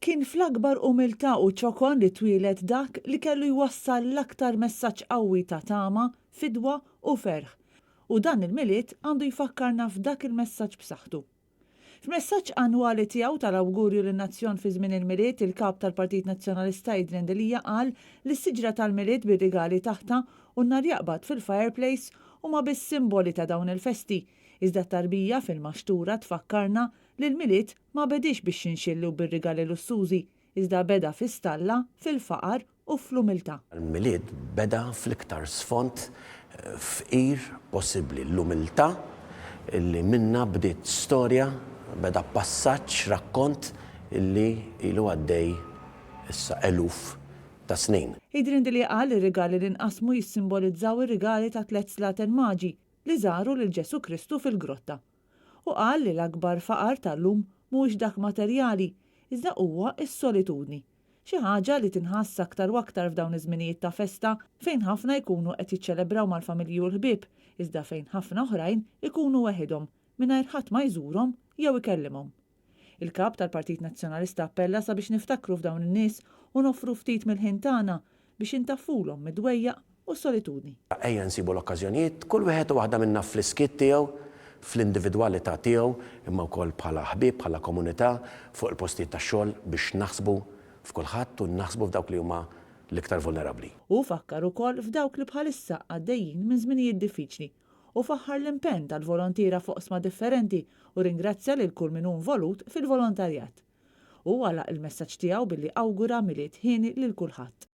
Kien fl-akbar umiltà u ċokon li twieled dak li kellu jwassal l-aktar messaġġ qawwi ta' tama, fidwa u ferħ. U dan il-Milied għandu jfakkarna f'dak il-messaġġ b'saħħtu. F'messaġġ annwali tiegħu tal-awgurju lin-nazzjon fi żmien il-Milied, il-Kap tal-Partit Nazzjonalista Adrian Delia qal li s-siġra tal-Milied bir-rigali taħtha u n-nar jaqbad fil-fireplace huma biss simboli ta' dawn il-festi, iżda t-tarbija fil-maxtura tfakkarna li l-Milied ma bediex bix-xinxilli u bir-rigali lussużi, iżda beda fi stalla, fil-faqar u fl-umiltà. Il-Milied beda fl-iktar sfond fqir possibbli, l-umiltà li minnha bdiet storja, beda passaġġ, rakkont li ilu għaddej issa eluf ta' snin. Adrian Delia qal li r-rigali li nqasmu jissimbolizzaw ir-rigali tat-tlett slaten maġi li żaru lil Ġesù Kristu fil-grotta. Hu qal li l-akbar faqar tal-lum mhuwiex dak materjali, iżda huwa s-solitudni. Xi ħaġa li tinħass aktar u aktar f'dawn iż-żminijiet ta' festa fejn ħafna jkunu qed jiċċelebraw mal-familji u l-ħbieb, iżda fejn ħafna oħrajn ikunu weħidhom, mingħajr ħadd ma jżurhom jew ikellimhom. Il-Kap tal-Partit Nazzjonalista appella sabiex niftakru f'dawn in-nies u noffru ftit mill-ħin tagħna biex intaffulhom mid-dwejjaq u s-solitudni. Ejja nsibu l-okkażjonijiet, kull wieħed u waħda minna fl-iskiet tiegħu, fl-individwalità tiegħu, imma wkoll bħala ħbieb, bħala komunità, fuq il-postijiet tax-xogħol biex naħsbu f'kulħadd u naħsbu f'dawk li huma l-iktar vulnerabbli. Hu fakkar ukoll f'dawk li bħalissa għaddejjin minn żminijiet diffiċli u faħħar l-impenn tal-volontiera f'oqsma differenti u rringrazzja lil kull min hu involut fil-volontarjat. Hu għalaq il-messaġġ tiegħu billi awgura Milied hieni lil kulħadd.